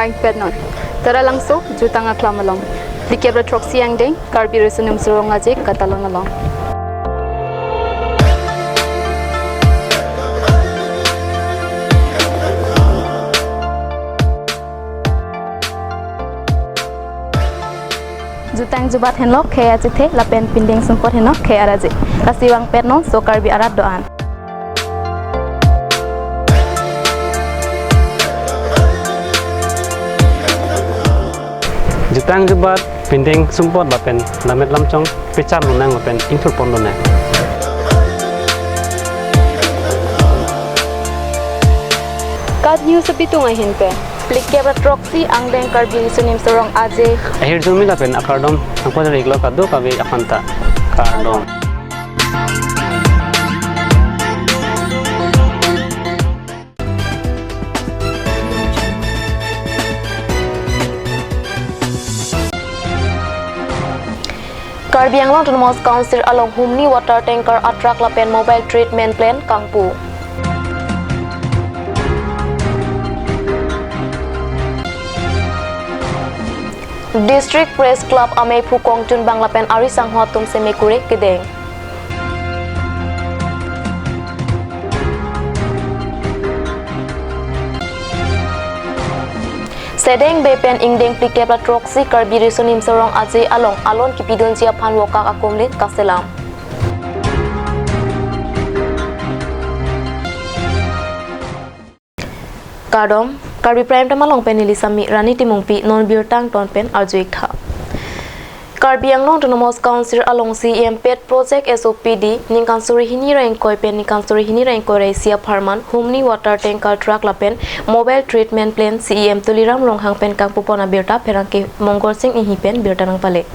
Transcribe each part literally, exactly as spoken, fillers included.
Angpet non. Taralangso, jutang aklam along. Phlikep ra throksi angdeng, Karbi Riso Nimso Rong Aje katalon along. Jutang jubat henlo, khei achethe, lapen pindeng sumpot henlo, khei araje. Lasi vangpet non, so Karbi arat do-an. Jutang jubat, pindeng sumpot lapen lammet lamchong pecharlonang lapen ingthurponlonang. KAT News apitung ahin pen. Phlikep ra throksi angdeng Karbi Riso Nimso Rong Aje. Ahirjume lapen akardom nangpajir-iklo kadokave aphanta. Kardom. Karbi Anglong Autonomous Council along humni water tanker a-truck lapen mobile treatment plant kangpu. District Press Club ameiphu Kongchunbang lapen ari sangho atum seme kure kedeng. Sedeng Bey pen ingdeng phlikep ra throksi Karbi Riso Nimso Rong Aje along alon kipidunji aphan vokak akumlin kaselam. Kardom, Karbi Prime Time along pen neli Sami Rani Timungpi, non birta angton pen arju-ik tha. Karbi Anglong Autonomous Council along C E M pet project S O P D ningkan suri hini ra ingkoi pen ningkan suri hini ra ingkoi ra isi apharman humni water tanker truck lapen mobile treatment plant C E M Tuliram Ronghang pen kangpupon abirta pherangke Mongol Sing Inghi pen birta nangpale.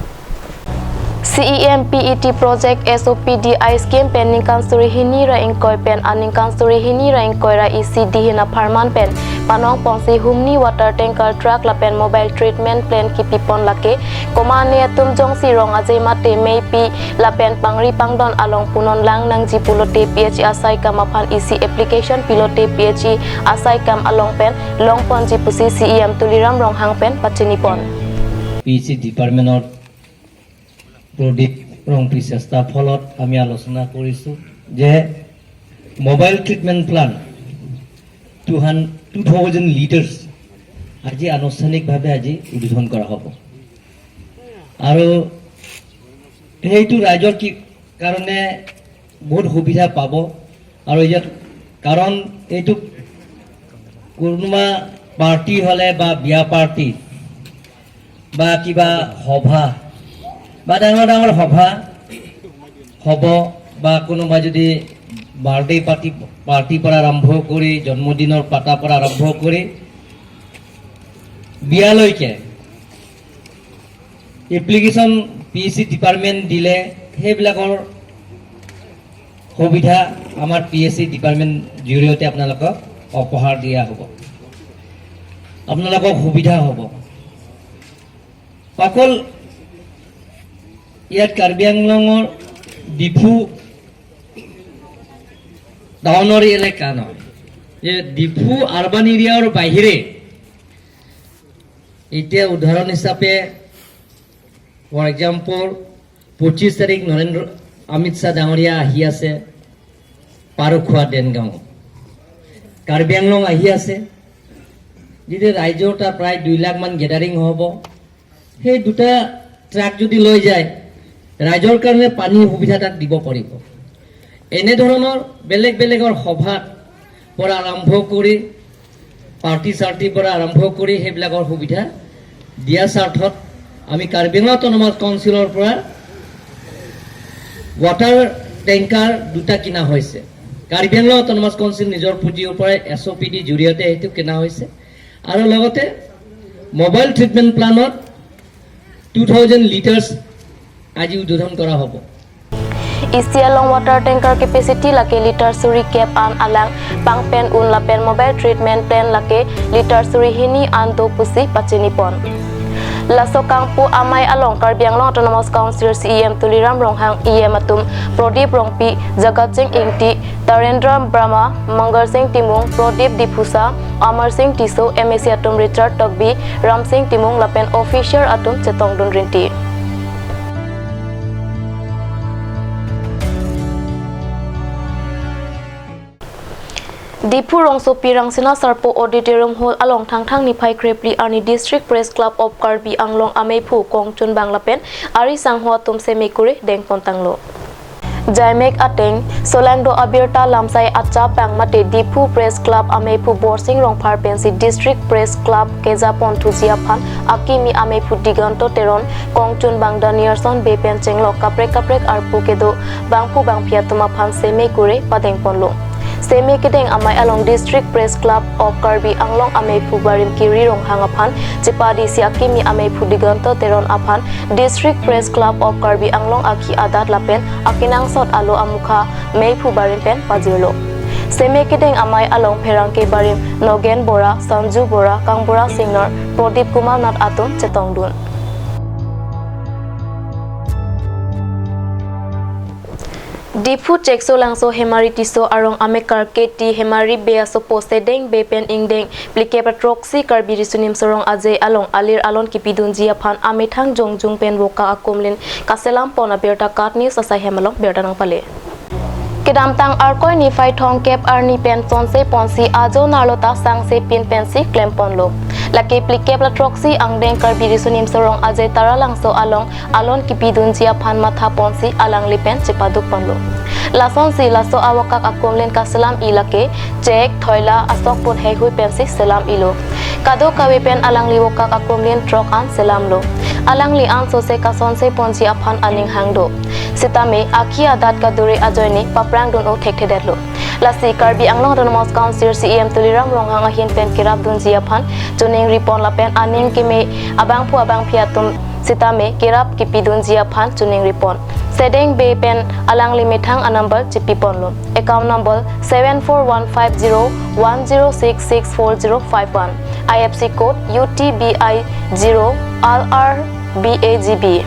C E M pet project S O P D a-scheme pen ningkan suri hini ra ingkoi pen aningkan suri hini ra ingkoi ra isi dihin apharman pen panongponsi humni water tanker truck lapen mobile treatment plant kipipon lake komatne atum jongsi Rong Aje mate meipi lapen pangri pangdon along punon lang nangji pulote P H E asaikam aphan isi application pilote P H E asaikam along pen longponji pusi C E M Tuliram Ronghang pen pachinipon. P H E ডিপাৰ্টমেণ্টৰ প্ৰদীপ ৰংপিৰ চেষ্টাৰ ফলত আমি আলোচনা কৰিছোঁ যে mobile treatment plant two হান-, two thousand litres আজি আনুষ্ঠানিকভাৱে আজি উদ্বোধন কৰা হ'ব। আৰু সেইটো ৰাইজৰ কি কাৰণে বহুত সুবিধা পাব। আৰু ইয়াত কাৰণ এইটো কোনোবা পাৰ্টি হ'লে বা বিয়া পাৰ্টি বা কিবা সভা বা ডাঙৰ ডাঙৰ সভা হ'ব বা কোনোবা যদি বাৰ্থডে পাৰ্টি, পাৰ্টিৰ পৰা আৰম্ভ কৰি জন্মদিনৰ পাতাৰ পৰা আৰম্ভ কৰি বিয়ালৈকে application P H E department দিলে সেইবিলাকৰ সুবিধা আমাৰ পি এইচ ই ডিপাৰ্টমেণ্ট জৰিয়তে আপোনালোকক উপহাৰ দিয়া হ'ব, আপোনালোকক সুবিধা হ'ব। অকল ইয়াত কাৰ্বি আংলঙৰ ডিফু টাউনৰ এলেকা নহয়, যে ডিফু আৰবান এৰিয়াৰ বাহিৰে এতিয়া উদাহৰণ হিচাপে, ফৰ এক্সাম্পল, পঁচিছ তাৰিখ নৰেন্দ্ৰ, অমিত শ্বাহ ডাঙৰীয়া আহি আছে পাৰুখোৱা দেনগাঁও, কাৰ্বি আংলং আহি আছে, যেতিয়া ৰাইজৰ তাত প্ৰায় দুই লাখ মান গেডাৰিং হ'ব, সেই দুটা ট্ৰাক যদি লৈ যায়, ৰাইজৰ কাৰণে পানীৰ সুবিধা তাত দিব পাৰিব। এনেধৰণৰ বেলেগ বেলেগৰ সভাত পৰা আৰম্ভ কৰি, পাৰ্টি চাৰ্টিৰ পৰা আৰম্ভ কৰি সেইবিলাকৰ সুবিধা দিয়া স্বাৰ্থত আমি কাৰ্বি আংলং অট'নমাছ কাউন্সিলৰ পৰা ৱাটাৰ টেংকাৰ দুটা কিনা হৈছে। কাৰ্বি আংলং অট'নমাছ কাউন্সিল নিজৰ পুঁজিৰ পৰা এছ অ' পি ডি জৰিয়তে সেইটো কিনা হৈছে। আৰু লগতে মোবাইল ট্ৰিটমেণ্ট প্লাণ্টত টু থাউজেণ্ড লিটাৰ্ছ আজি উদ্বোধন কৰা হ'ব। Isi along water tanker capacity lake litre suri kep an alang pangpen un lapen mobile treatment plant lake litre suri hini an do pusi pachinipon. Laso kangpu amei along Karbi Anglong Autonomous Council C E M Tuliram Ronghang, E M atum Prodip Rongpi, Jagat Sing Ingti, Tarendra Brahma, Mangal Sing Timung, Prodip Diphusa, Amar Sing Tisso, M A C atum Richard Tokbi, Ram Sing Timung lapen official atum chetongdun rinti. Diphu rongsopi Rangsina Sarpo Auditorium Hall along Thangthang niphai krepli arni District Press Club of Karbi Anglong ameiphu Kongchunbang lapen ari sangho atum seme kure dengpon tanglo. Jaimek ateng, solangdo abirta lamsai achapang mate Diphu Press Club ameiphu Borsing Rongphar pensi District Press Club kejapon thuji aphan akimi ameiphu Diganto Teron, Kongchunbang Danielson Bey pen chenglok kaprek kaprek arpu kedo bangphu bangphi atum aphan seme kure padengponlo. Seme kedeng amei along District Press Club of Karbi Anglong ameiphu barim Kiri Ronghang aphan chepadisi akimi ameiphu Diganto Teron aphan District Press Club of Karbi Anglong akhi adat lapen akenangsot alo amukha meiphu barim pen pajirlo. Seme kedeng amei along pherangke barim Nogen Bora, Sanju Bora, Kangbura Singnar, Prodip Kumar Nath atum chetongdun. Diphu Cheksolangso Hemari Tisso arong amekar K T Hemari Bey asopo Sedeng Bey pen ingdeng phlikep ra throksi Karbi Riso Nimso Rong Aje along alir alon kipidunji aphan amethang jongjung pen vokak akumlin kaselampon abirta KAT News asai hem along birta nangpale. Kedamtang Arkoi niphai thomkep arni pen sonse ponsi ajo narlota sangse pin pensi klemponlo. Lake phlikep ra throksi angdeng Karbi Riso Nimso Rong Aje Taralangso along alon kipidunji aphan mathaponsi alangli pen chepadukponlo. Lasonsi laso avokak akumlin kaselam-i lake chek, thoila, asokpun heihui pensi selam-ilo. Kadokave pen alangli vokak akumlin throk an selamlo. Alangli ansose kasonse ponji aphan aning hangdo. Sitame akhi adat kadure ajoine paprangdun-o thekthedetlo. Lasi Karbi Anglong Autonomous Council C E M Tuliram Ronghang ahin pen kerapdunji aphan choningripon lapen aning keme abangphu abangphi atum sitame kerap kipidunji aphan choningripon. Sedeng Bey pen alangli methang anumber chipiponlo. Account number seven four one five zero one zero six six four zero five one. I F S C code U T B I zero R R B A G B.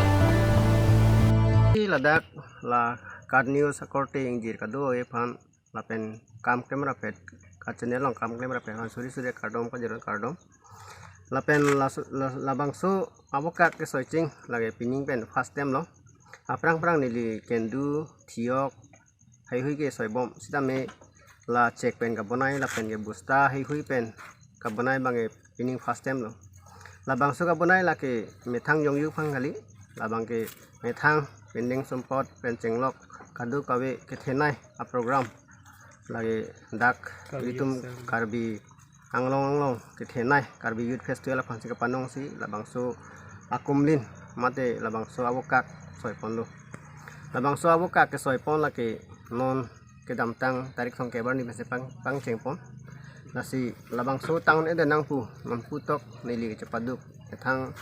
Ladak la KAT News akorte ingjir kado-ave aphan lapen kam klem rapet, KAT channel along kam klem rapet aphan suri suri kardom, kajirwan kardom. Lapen laso, la-, labangso avokak kesoiching lake pining pen first time lo. Aphrang phrang neli kendu, thiyok, heihui kesoibom. Sitame la chek pen kabonai lapen ke bosta heihui pen kabonai abangke pining first time lo. Labangso kabonai lake methang jongju aphan kali, labangke methang pending sumpot pen chenglok kadokave kethenei aprogram lake dak Karbi ilitum Festival. Karbi Anglong Anglong kethenei Karbi Youth Festival aphansi kapanongsi labangso akumlin mate labangso avokak soiponlo. Labangso avokak kesoipon lake non kedamtang tarik thomkep arni pensi pang, pangchengpon. Lasi labangso town ede nangpu, nonpu tok neli chepaduk. Methang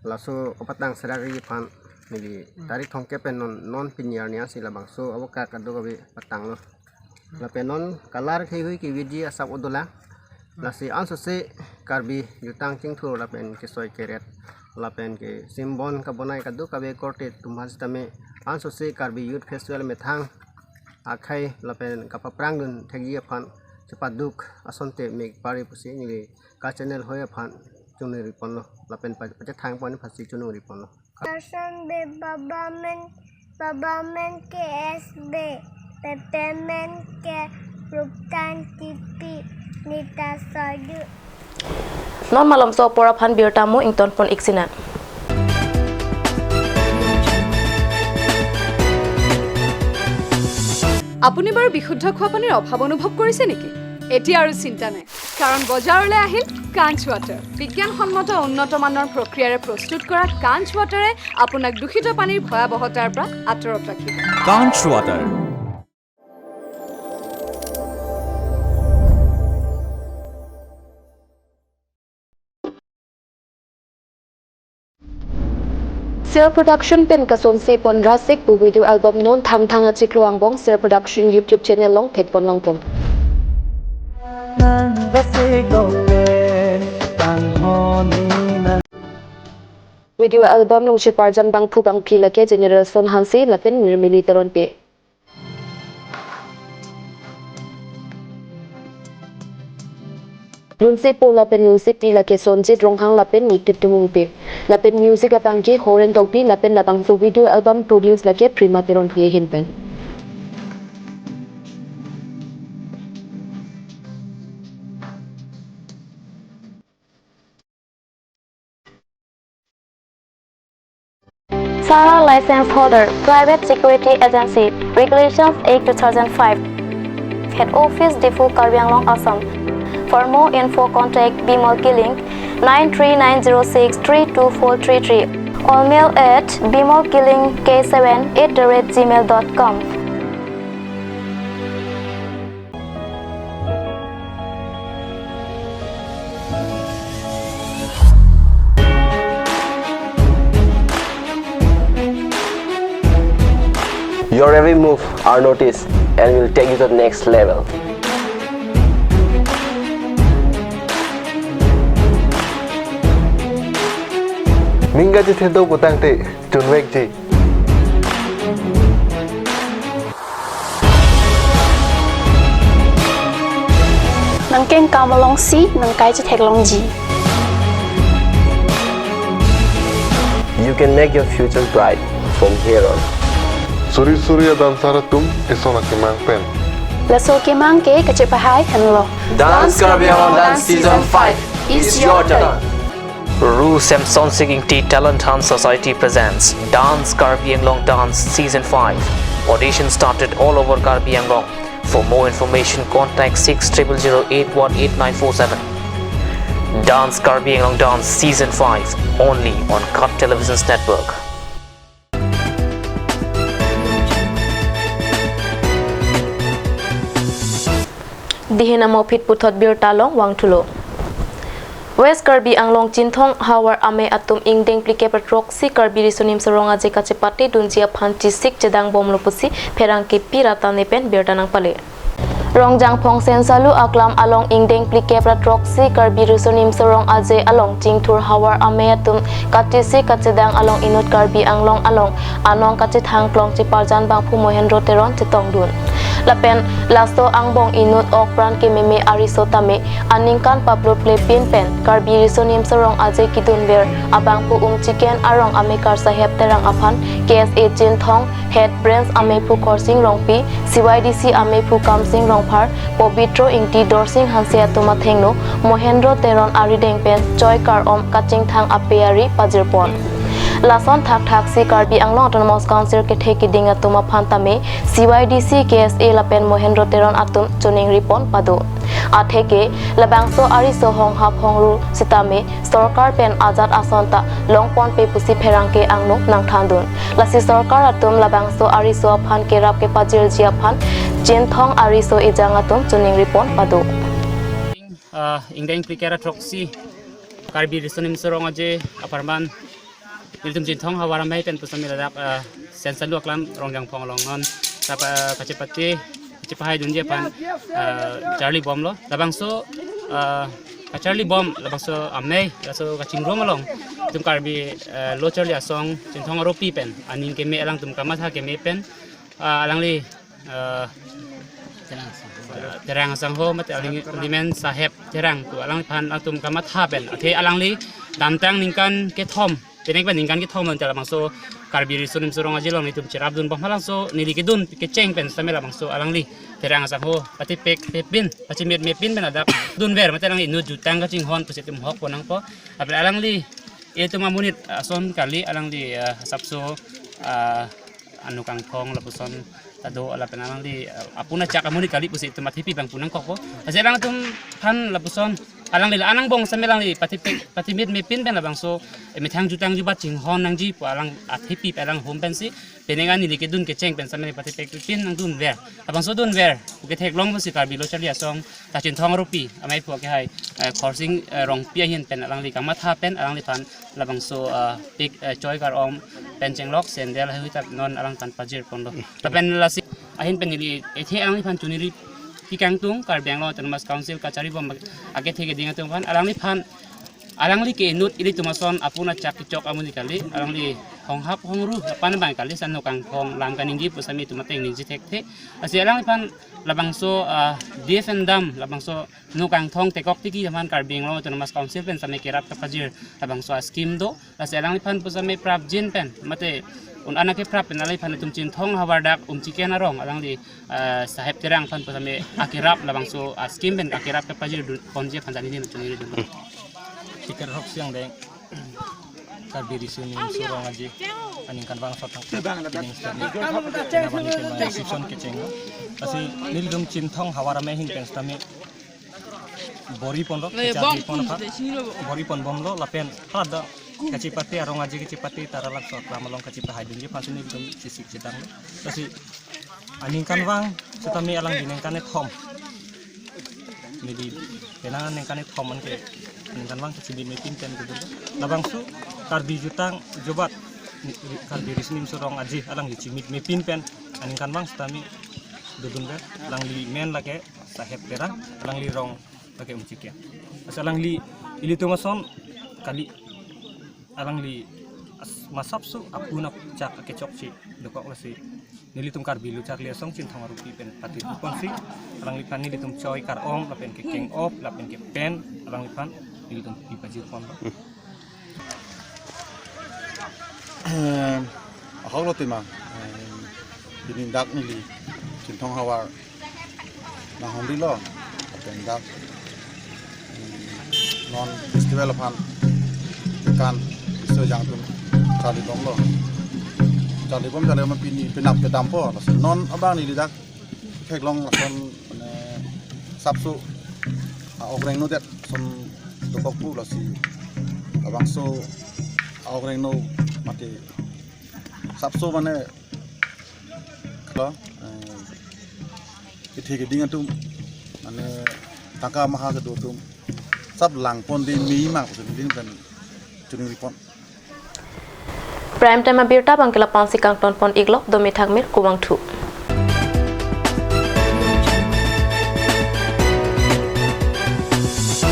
laso kapatang serak ri aphan neli tarik thomkep pen non, non pini arni ansi labangso avokak kadokave patanglo. Lapen non kalar heihui keveji asap odolang. Lasi ansose Karbi jutang chingthur lapen kesoi keret lapen ke simbon kabonai kadokave korte atum aphan sitame ansose Karbi Youth Festival methang akhei lapen kapaprangdun thekji aphan chepaduk asonte mek pari pusi neli KAT channel hoi aphan choningriponlo lapen pa-, pachethangpon aphansi choningriponlo. Person be babamen, babamen ke S B, pepemen ke Ruptan T P, Nita Sodu. Non malomso apor aphan birta mo ingtonpon iksinang. আপুনি বাৰু বিশুদ্ধ খোৱা পানীৰ অভাৱ অনুভৱ কৰিছে নেকি? এতিয়া আৰু চিন্তা নাই, কাৰণ বজাৰলৈ আহিল কাঞ্চ ৱাটাৰ। বিজ্ঞানসন্মত উন্নত মানৰ প্ৰক্ৰিয়াৰে প্ৰস্তুত কৰা কাঞ্চ ৱাটাৰে আপোনাক দূষিত পানীৰ ভয়াৱহতাৰ পৰা আঁতৰত ৰাখিব। কাঞ্চ water. Sir Production pen kasonse pon Rasik pu video album non Thangthang achiklo angbong Sir Production YouTube channel along thekpon longpon. Nang Rasik dope, tang honi na. Video album along cheparjan bangphu bangphi lake General Son Hanse lapen Nirmili Teronpi. Lunsepo lapen Lunsepi lake Sonjit Ronghang lapen Nitit Timungpi. Lapen music abangke Horen Tokbi lapen labangso video album produce lake Prima Teronpi ahin pen. Sara license holder, Private Security Agency, Regulations Act two thousand five. Head Office Diphu, Karbi Anglong, Assam. For more info, contact Bimal Killing, nine three nine zero six three two four three three, or mail at bimal killing k seven at the rate gmail dot com. Your every move are noticed and will take you to the next level. Ning kachethe do putangte, chunvekji. Nangkengkam alongsi nangkai chetheklongji. You can make your future bright from here on. Suri suri a-dancer atum eson akemang pen. Laso kemang ke kachepahai henlo. Dance Karbi Anglong Dance Season five. It's your turn. Ru Samson Singh Ingti Talent Hunt Society presents Dance Karbi Anglong Dance Season five. Audition started all over Karbi Anglong. For more information, contact six triple zero eight one eight nine four seven. Dance Karbi Anglong Dance Season five, only on Cut Televisions Network. Dihin amo phit puthot birta along vangthulo. West Karbi Anglong Chinthong havar amei atum ingdeng phlikep ra throksi Karbi Riso Nimso Rong Aje kachepate dunji aphan chesik chedangbomlo pusi pherangke Pi Ratan Bey pen birta nangpale. Rongjangphong Sensalu aklam along ingdeng phlikep ra throksi Karbi Riso Nimso Rong Aje along chingthur havar amei atum kachesik kachedang along inut Karbi Anglong along anong kachethang klong cheparjan bangphu Mohendro Teron chetongdun. Lapen laso angbong inut okpran kememe ariso tame aningkan paplut plepin pen Karbi Riso Nimso Rong Aje kedunver abangphu Umchiken arong amekar Saheb Terang aphan K S A Chinthong Head Branch ameiphu Khorsing Rongpi, C Y D C ameiphu Kamsing Rongphar, Pobitro Ingti, Dorsing Hanse atum athengno Mohendro Teron arideng pen choi kar-om kachingthang ape ari pajirpon. Lason thakthaksi Karbi Anglong Autonomous Council kethe keding atum aphan tame C Y D C, K S A lapen Mohendro Teron atum choningripon pado. Atheke labangso ariso honghap hongru sitame sorkar pen ajat ason ta longponpe pusi pherangke angno nangthandun. Lasi sorkar atum labangso ariso aphan kerap kepajirji aphan Chinthong ariso ejang atum choningripon pado. Ah, ingdeng phlikep ra throksi Karbi Riso Nimso Rong Aje apharman nelitum Chinthong havar amei pen pusitame ladak, ah, Sensalu aklam Rongjangphong along non tap, ah, kachepate, kachepahai dunji aphan, ah, charlibomlo. Labangso, ah, kacharlibom, labangso amei, laso kachingrum along itum Karbi, ah, lo charli asong Chinthong aropi pen aning keme, alangtum kamatha keme pen, ah, alangli, ah, Terang Sangho mate alangli men Saheb Terang pu alangliphan atum kamatha pen, athe alangli damtang ningkan kethom, pinek pen ningkan kethom ante labangso Karbi Riso Nimso Rong Aje along nelitum cherapdunbom, halabangso neli kedun kecheng pen sitame labangso alangli Terang Sangho patipek pepin, pachimet mepin pen ladak dunver mate alangli inut jutang kachinghon pusi itum hokpo nangpo. Apre alangli itum amonit ason kali, alangli, ah, asapso, ah, anu kangthong lapuson ta do lapen alangli, eh, apuna chak amonit kali pusi itum athepi bang pu nangkokpo. Aje alangtum aphan lapuson alangli la angbong sitame alangli patipek, patimet mepin pen labangso, eh, methang jutang jubat chinghon nangji pu alang athepi pen alang hom pensi penang an neli kedun kecheng pen sitame patipek pepin nangdunver. Labangso dunver pu ketheklong pusi Karbi lo charli asong ta Chinthong aropi ameiphu akehai, eh, Khorsing, eh, Rongpi ahin pen alangli kamatha pen alangliphan labangso, ah, pik, eh, choi kar-om pen chenglok sandal haihui ta non alangphan pajirponlo. Lapen lasi ahin pen neli ethe alangliphan choningri pikangtung Karbi Anglong Autonomous Council kacharibom akethe keding atum aphan, alangliphan alangli ke inut ilitum ason apun achak kechok amonit kali, alangli honghap hongru lapen abang kali, sano kangthong lam kaningje pu sitame itum ateng ningje thekthe. Lasi alangliphan labangso, ah, deaf and dumb, labangso no kangthong tekok tiki aman Karbi Anglong Autonomous Council pen sitame kerap kepajir labangso a-scheme do. Lasi alangliphan pu sitame prapjin pen mate un-an akeprap pen alangliphan itum Chinthong havar dak Umchiken arong alangli, ah, Saheb Terang aphan pu sitame akerap labangso a-scheme pen akerap kepajir dun ponji aphan tani din chuniri dun. Speaker Roksi Angdeng, Karbi Riso Nimso Rong Aje aningkanvang sotang kining sitame nabani pen reception kecheng. Lasi nelitum Chinthong havar amei ahin pen sitame bor-i ponlo, kecharli pon aphan bor-i ponbomlo lapen hala kachepate arong aje kachepate ta hala laso aklam along kachepahai dunji aphan si nelitum chesik chedanglo. Lasi aningkanvang sitame alangli ningkan kethom, midi penang ningkan kethom anke aningkanvang kachimit mepin pen dodun. Labangso Karbi Jutang Jobat, Karbi Riso Nimso Rong Aje alangli chimit mepin pen aningkanvang sitame dodunver. Alangli men lake Saheb Terang, alangli rong lake Umchiken. Lasi alangli ilitum ason kali, alangli as-, masapso apun achak akechok si dokok. Lasi nelitum Karbi Lo Charli Asong Chinthong Arupi pen pati ponsi alangliphan nelitum choi kar-om lapen kekeng-op lapen kepen alangliphan nelitum pipajir ponlo. Em, ahok lo tima, em, pini dak neli Chinthong havar nanghongri lo, lapen dak, em, non festival aphan kan iso jang atum charlibomlo. Charlibom charlibom pini penap kedampo, lasi non abang neli dak theklong lason mane sapso a-ok rengno det ason dokok pu, lasi labangso a-ok rengno mate sapso mane lo, eh, kethe keding atum mane tangka maha kedo atum sap langpon de mei mang pu din pen chuningri pon. Prime Time abirta abangke lapu-an si kangton pon iklo, dome thakmir, kuvangthu.